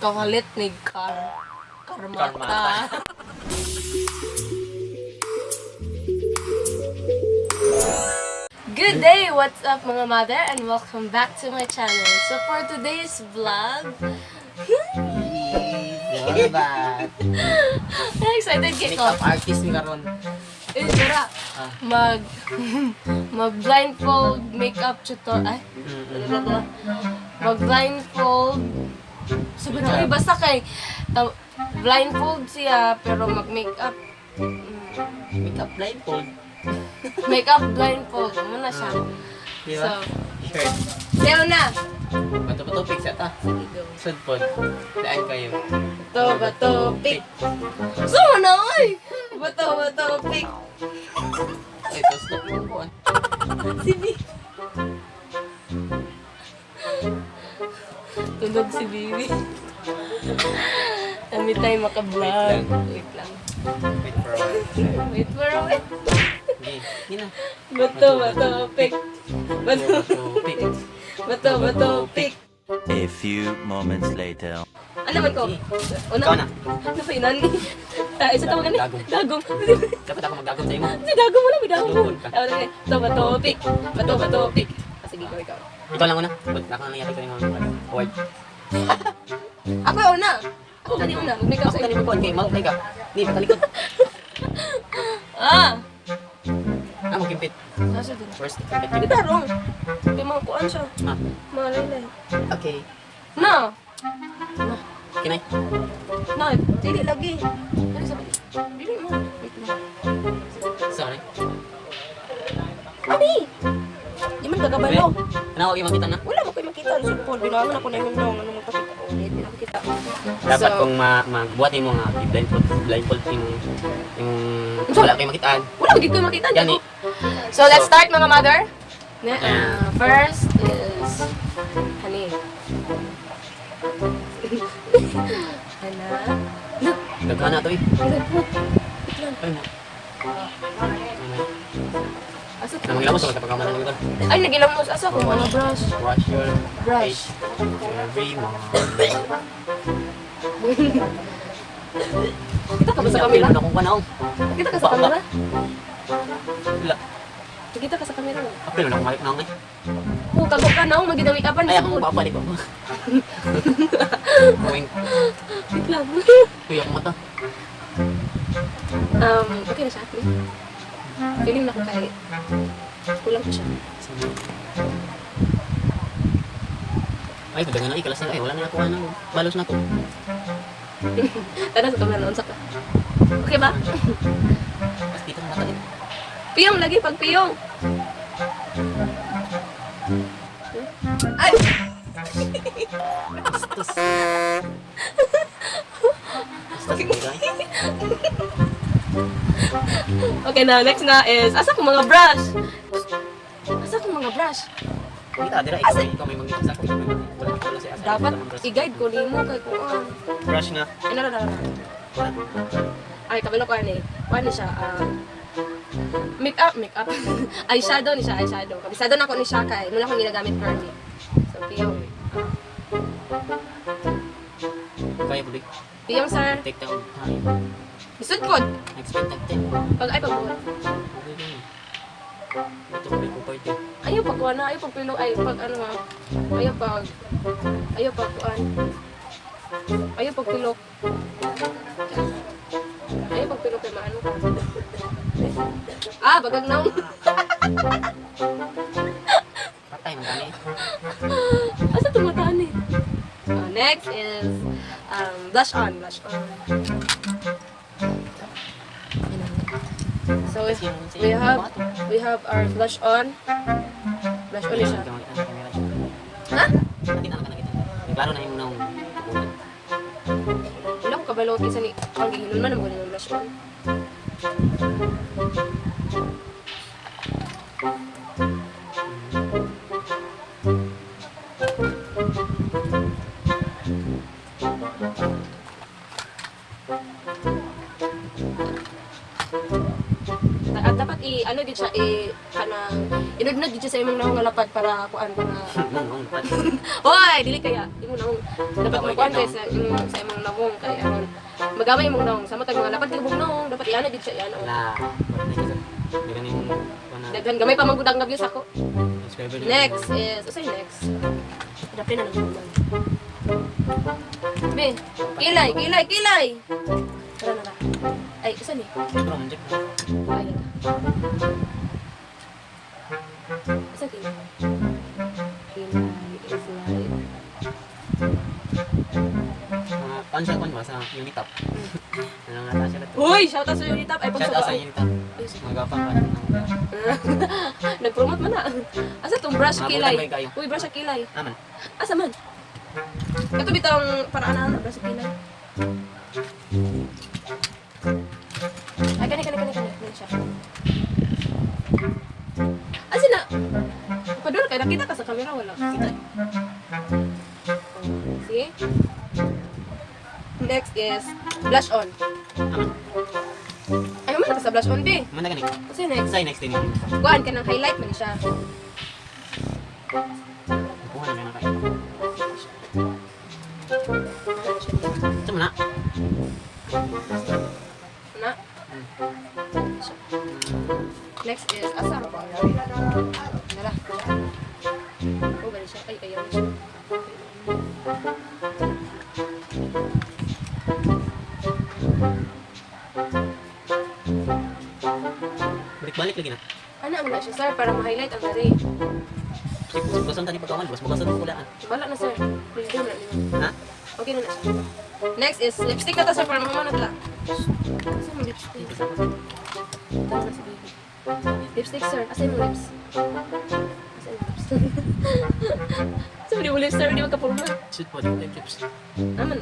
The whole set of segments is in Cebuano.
Kapalit ni Car. Karmata. Karmata. Good day! What's up, mga mother? And welcome back to my channel. So for today's vlog, Ano ba? excited kay ko. Makeup artist mi karon. Eh, tara. Ah. Mag blindfold makeup tutorial. Ay, ano ba? Mag blindfold. Sabi na, uy, basta kay blindfold siya pero mag makeup. Makeup blindfold. Makeup blindfold mo na siya. Di So, ba? Sure. sayo na. Bato bato pick sa ta. Sige, go. Sudpod. Daan kayo. Bato, bato, pick. So na, oy! Bato, bato, pick. Ay, tos na po. Si Bibi. Tulog si Bibi. Kami tayo maka-vlog. Wait lang. Wait lang. Wait for a while. Wait for a while. Okay. Hindi na. Bato, bato, pick. Bato, Bato pick. bato, bato, pick. A few moments later. Ano man ko? Una. Ikaw na. Ano pa yun? Nani? Ah, isa tawag ano? Dagong. Dagong. Dapat ako magdagong sa imo. Si dagong mo lang, may dagong mo. Dagong ka. Ah, okay. Bato, bato, pick. Bato, bato, pick. Ah, sige, ikaw, ikaw. Ikaw lang una. Wait, ako na nangyari sa imo. Award. Ako yung una. Ako gani una. Mag-make up Ako sa tani mo kay mau kay ka. Di patalikod. Ah! Ah, mo kimpit. Nasa din. First, Di kimpit. ba wrong? Kay mga kuan siya. Ah, Mga laylay. okay. Na! Na. Kinay. Na. Dili lagi. Dili sa Dili mo. Wait lang. Sorry. Abi! Di man kagabalo. Ano ako makita na? Wala mo ko'y makita. Ang sukol. Binaman ako na yung nong. Ano magpakita ko. Hindi na makita. Dapat So, kung magbuhat nimo nga i-blindfold blindfold imong wala kay makitaan. wala magiging ko'y makita. Di Gani. ko. So, let's start, mga mother. Na, Yeah. first is honey. Ana. Look, Daghan na to eh. nagput. Wait lang. Ay na. Asa Na mangilamos sa pagkaman ng ito. Ay, nagilamos. Asa ko mga brush. Wash your Brush. face every morning. Kita ka ba sa camera? Ano kung panahon? Kita ka sa camera? Wala. Kita ka sa camera. Apil na akong malik na eh. Oh, kago ka na. Magiging make-upan. Ay, akong babalik ako. Wink. Wait lang. Uy, akong mata. Okay na siya. Feeling na ko kay kulang pa siya. Ay, dagan na ikalas na ay wala na ako ano. Balos na ko. Tara sa camera. Unsa ka? Okay ba? Mas dito na mata eh. Piyong lagi pag piyong. Ay! Bastos. Bastos hindi ka. Okay na, next na is, asa kong mga brush? Asa kong mga brush? Kita dira ikaw may mag sa ako. Wala wala siya asa. Dapat i-guide ko nimo kay kuan. Brush na. Ay, no, no, no, no. Ay, kabalo ko ani. Kuan ni siya, make up, make up. Eyeshadow ni siya, eyeshadow. Kabisado na ako ni siya kay muna akong ginagamit per me. So, piyong. Kaya budi. Piyong, sir. Take down time. Isud pod. Expect tag 10. Pag ay pagbuhat. Ito ko may party. Ayaw pag kuan na, ayaw pag pilo, ay pag ano ha. Ayaw pag ayaw pag kuan. Ayaw pag pilok. Ayaw pag pilok kay maano ka. Ah, bagag naong. Patay man kani. Asa tumataan eh. Oh, next is blush on, blush on. So we have our blush on. Blush on siya. Ha? Nakita na ka nakita. Klaro na imo nang tubuhan. Wala ko kabalo kinsa ni ang gihinon man ang ng blush on. At dapat i ano gid siya i kanang inudnod gid siya sa imong nawong nga lapad para kuan para Nung nung. Hoy, dili kaya imong nawong dapat Gamay makuan kay kay sa imong nawong kay aron magamay imong nawong sama tag mga lapad kay imong nawong dapat iano gid siya iano. Wala. Hindi ka yung wala. Daghan gamay pa man gud ang views ako. Subscriber na. Next is usay next. Dapat na lang man. Be, kilay, kilay, kilay. Tara na na. Ay, usa ni? Bro, nandiyan. Ay, Asa kilay? Kilay is like... Mga paano siya kuan ba sa Unitap? Ano nga ta siya? Uy! Shout out sa Unitap! Ay, Shout out sa Unitap. Ay, sige. Mga gapang ka. Nag-promote man na. Asa tong brush Mga kilay? butang may kayo. Uy, brush sa kilay. Aman. Asa man? Ito bitang paraan na brush sa kilay. Ay, kani, kani, kani, kani. Kani siya. Asa na? Padul kay nakita ka sa camera wala. Kita. Oh, see? Next is blush on. Aman. Ay, man ka sa blush on, be. Man na gani. Kasi next. Say next din. Kuan ka ng highlight man siya. Kuha na na kayo. Ito mo na. Na. Next is asa ba? Dala. Oh, gani siya. Ay, ayaw na siya. Balik-balik lagi na. Ana ang na siya, sir, para ma-highlight ang diri. Bukasan tani pagkawan, bukas bukasan kulaan. Wala na, sir. Pwede na nimo. Ha? Okay na na siya. Next is lipstick na ta, sir, para mahuman na ta. Asa mo lipstick? Tara na si baby. Lipstick, sir. Asa yung lips? Asa yung lips? Asa mo lips, sir? Hindi magkapurma. Shoot po, lips. Aman.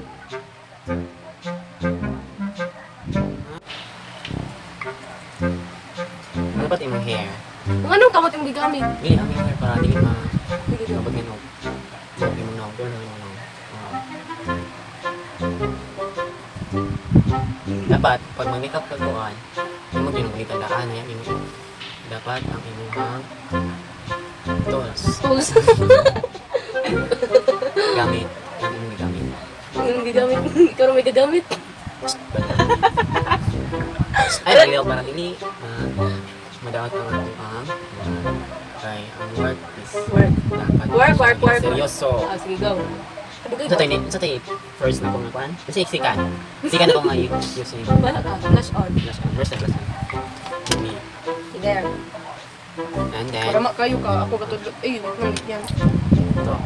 Ano ba't imong hair? Kung anong kamot yung gigamit? Dili ang imong hair para dili ma Sige, go. kapag nino. Buhok imong naong, pero imong naong. Dapat pag mag-makeup ka kuan, imo gyud ang itandaan na imo. Dapat ang imong tools Tools. gamit, ang imong gigamit. Yung gigamit. Ikaw na may gagamit. Ay, dili para dili madaot ang atong ang kay ang work is Work. dapat Work, work, work. seryoso. Ah, sige, go. Sabugay Sa tayo, sa tayo, first na kong nakuan. Kasi sikan. Sikan ako nga use ni Wala ka. Blush on. Last one. First na last one. Me. There. And then, Para makayo ka. Ako katulog. Ay, wag nang yan. ito.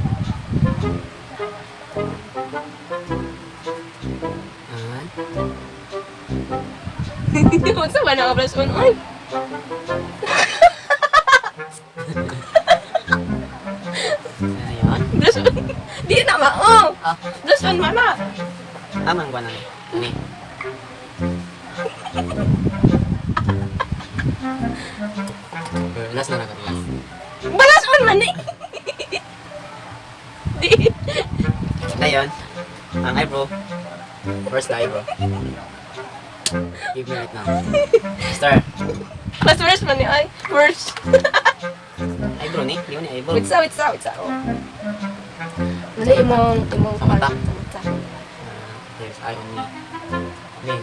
And, Huwag sa ba na blush on? Ay! ayun. Blush on. Di na mao. Ah, Blush on mana. tamang ba na ni? Last na na last. Blush on man eh. Di. Ayun. Ang eyebrow. First the eyebrow. Give me right now. Star. Mas fresh man ni ay. Fresh. Eyebrow ni? Di mo ni eyebrow. Wait sa, wait sa, wait sa. Oh. Ano imong Sa mata? Sa mata. There's eye on me. Me.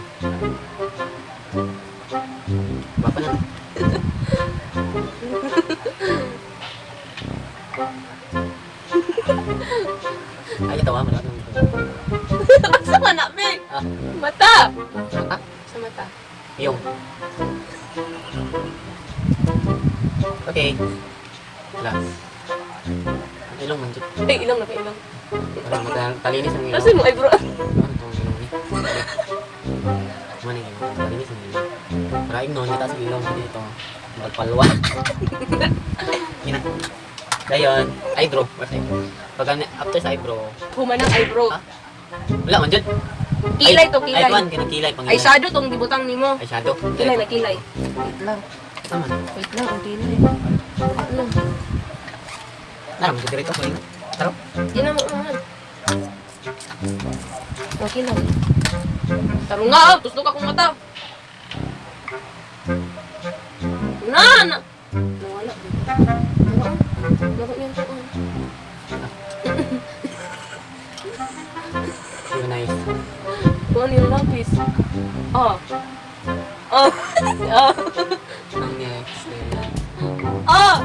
Baka na. Ay, ito ah, malaki ng Asa man na, be? Ah, Mata. mata? Sa mata. Yung. Okay. Last. Ang ilong man dyan. Ay, ilong na pa ilong. Wala, mata, talinis ang ilong. Asa mo eyebrow? Ano itong ilong ni? Mana yung ilong? Talinis ang ilong. Para ignon, kita sa ilong. Hindi ito. Magpalwa. Yun na. Dayon, eyebrow. Where's eyebrow? Pag after sa eyebrow, Human ang eyebrow. Ah? Wala man dyan. Kilay to, kilay. Ay, kuwan, kinakilay. Pangilay. Eyeshadow tong gibutang nimo. Eyeshadow. Kilay na kilay. Wait lang. Tama. Wait lang, ang kilay. Wait lang. Naram, dito ko yun. Taro. Di na mo man. Okay lang. Tarong nga, ah, tuslok akong mata. Na! Na! Nawala. Nawala. Nawala yung tuon. Very nice. Kung ano yung lapis. Oh. Oh. Oh. Ang next, then, Ah!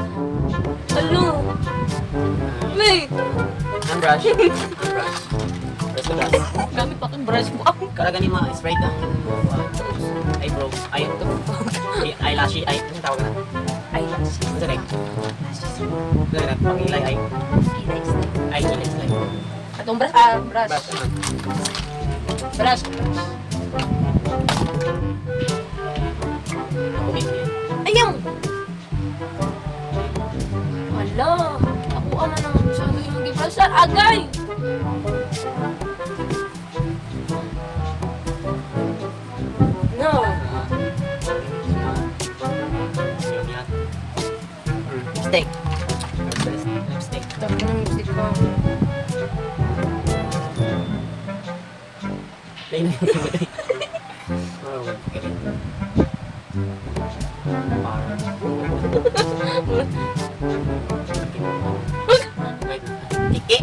Ano? Wait! ang brush. Ang brush. Brush the brush. Gamit pa kang brush mo. Kara gani mga sprite ang eyebrow. Ay, eyelashes. Ay, anong tawag na? Eyelashes. Ano sa Lashes. Ano na? Pang ilay ay. Kilay. Ay, kilay slide. Atong brush. Ah, brush. Brush naman. Brush. Brush. Kumit niya. Ayaw! Hala! Ako ama naman masyado yung mag-brush. Agay! No! Lipstick. Lipstick. Tapos ng lipstick ko. Lain na yung tumuloy. Oh, okay. Parang. Wait. Kiki.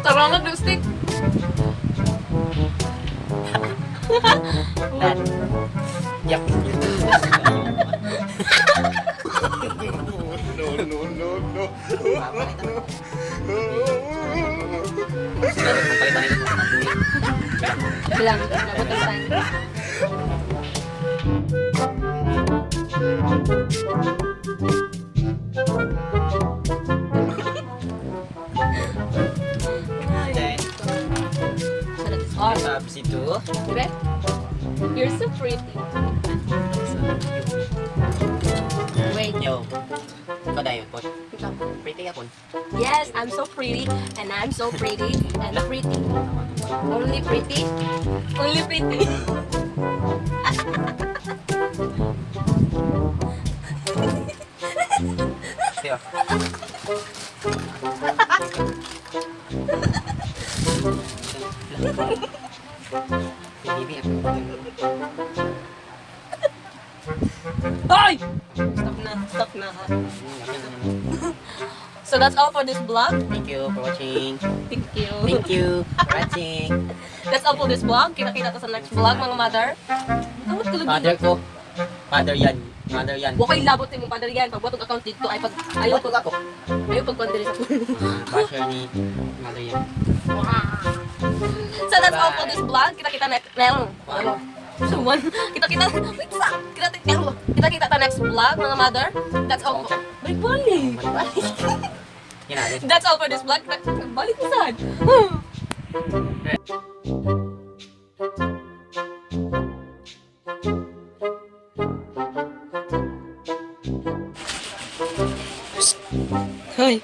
Tara na, lipstick! That. Yak. No, no, no, no. Bilang. Dapat ang time. Then, So that is all. sabi ito. Diba? You're so pretty. Wait. Yo. Ikaw dayon po. Ikaw. Pretty ka po. Yes, I'm so pretty, and I'm so pretty, and pretty. Only pretty. Only pretty. Siya. Baby, Ay! Stop na. Stop na. Ha? So that's all for this vlog. Thank you for watching. Thank you. Thank you for watching. That's all for this vlog. Kita-kita ta sa next vlog, mga mother. Amot ka lagi. Father ko. Father yan. Mother yan. Wa ko'y labot imong father yan. Pag watong account dito ay pag ayaw Ayaw ko ako. ayaw pag diri sa Basher ni mother yan. So that's all for this vlog. Kita-kita next meron. So one. Kita-kita. Wait sa. Kita-kita kita-kita ta next vlog, mga mother. That's all for. Balik balik. Balik. Yan na. That's all for this vlog. Balik sad. Hi.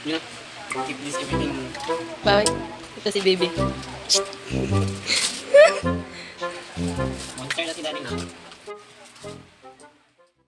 Yun na. Keep this everything. Bye. Ito si baby. Monster na si daddy na.